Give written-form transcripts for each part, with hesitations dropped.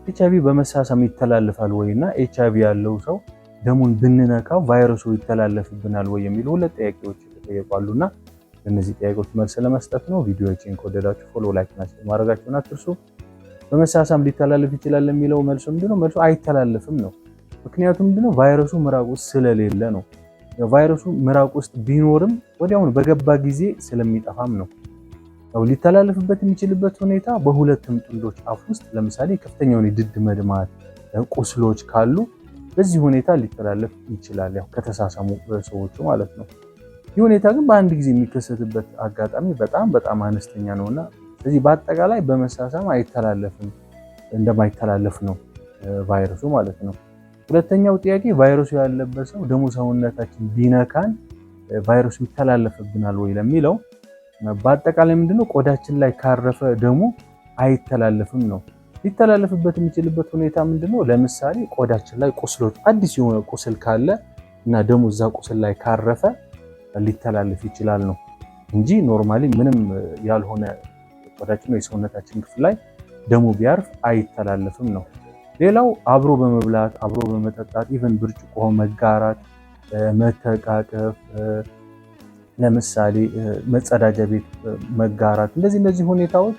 ኤች አይቪ በመሳሳም ይተላለፋል ወይ እና ኤችአይቪ ያለው ሰው ደሙን ብንነካው ቫይረሱ ይተላለፍብናል ወይ የሚሉ ሁለት ጥያቄዎች የተጠየቋሉና ለእነዚህ ጥያቄዎች መልስ ለመስጠት ነው። ቪዲዮዎችን ከወደዳችሁ follow፣ like እና share ማድረጋችሁን አትርሱ። በመሳሳም ሊተላለፍ ይችላል የሚለው መልሱ ምንድነው? መልሱ አይተላለፍም ነው። ምክንያቱም ምንድነው? ቫይረሱ ምራቅ ውስጥ ስለሌለ ነው። ቫይረሱ ምራቅ ውስጥ ቢኖርም ወዲያውኑ በገባ ጊዜ ስለሚጠፋም ነው። ያው ሊተላለፍበት የሚችልበት ሁኔታ በሁለቱም ጥንዶች አፍ ውስጥ ለምሳሌ ከፍተኛውን የድድ መድማት፣ ቁስሎች ካሉ በዚህ ሁኔታ ሊተላለፍ ይችላል፣ ያው ከተሳሳሙ ሰዎቹ ማለት ነው። ይህ ሁኔታ ግን በአንድ ጊዜ የሚከሰትበት አጋጣሚ በጣም በጣም አነስተኛ ነውና ስለዚህ በአጠቃላይ በመሳሳም አይተላለፍም፣ እንደማይተላለፍ ነው ቫይረሱ ማለት ነው። ሁለተኛው ጥያቄ ቫይረሱ ያለበት ሰው ደሙ ሰውነታችን ቢነካን ቫይረሱ ይተላለፍብናል ወይ ለሚለው በአጠቃላይ ምንድነው፣ ቆዳችን ላይ ካረፈ ደሙ አይተላለፍም ነው። ሊተላለፍበት የሚችልበት ሁኔታ ምንድነው? ለምሳሌ ቆዳችን ላይ ቁስሎች፣ አዲስ የሆነ ቁስል ካለ እና ደሙ እዛ ቁስል ላይ ካረፈ ሊተላለፍ ይችላል ነው እንጂ normally ምንም ያልሆነ ቆዳችን ወይ የሰውነታችን ክፍል ላይ ደሙ ቢያርፍ አይተላለፍም ነው። ሌላው አብሮ በመብላት፣ አብሮ በመጠጣት፣ even ብርጭቆ መጋራት፣ መተቃቀፍ፣ ለምሳሌ መጸዳጃ ቤት መጋራት፣ እንደዚህ እነዚህ ሁኔታዎች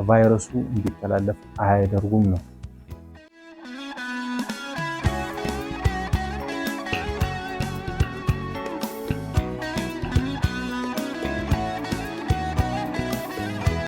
ቫይረሱ እንዲተላለፍ አያደርጉም ነው።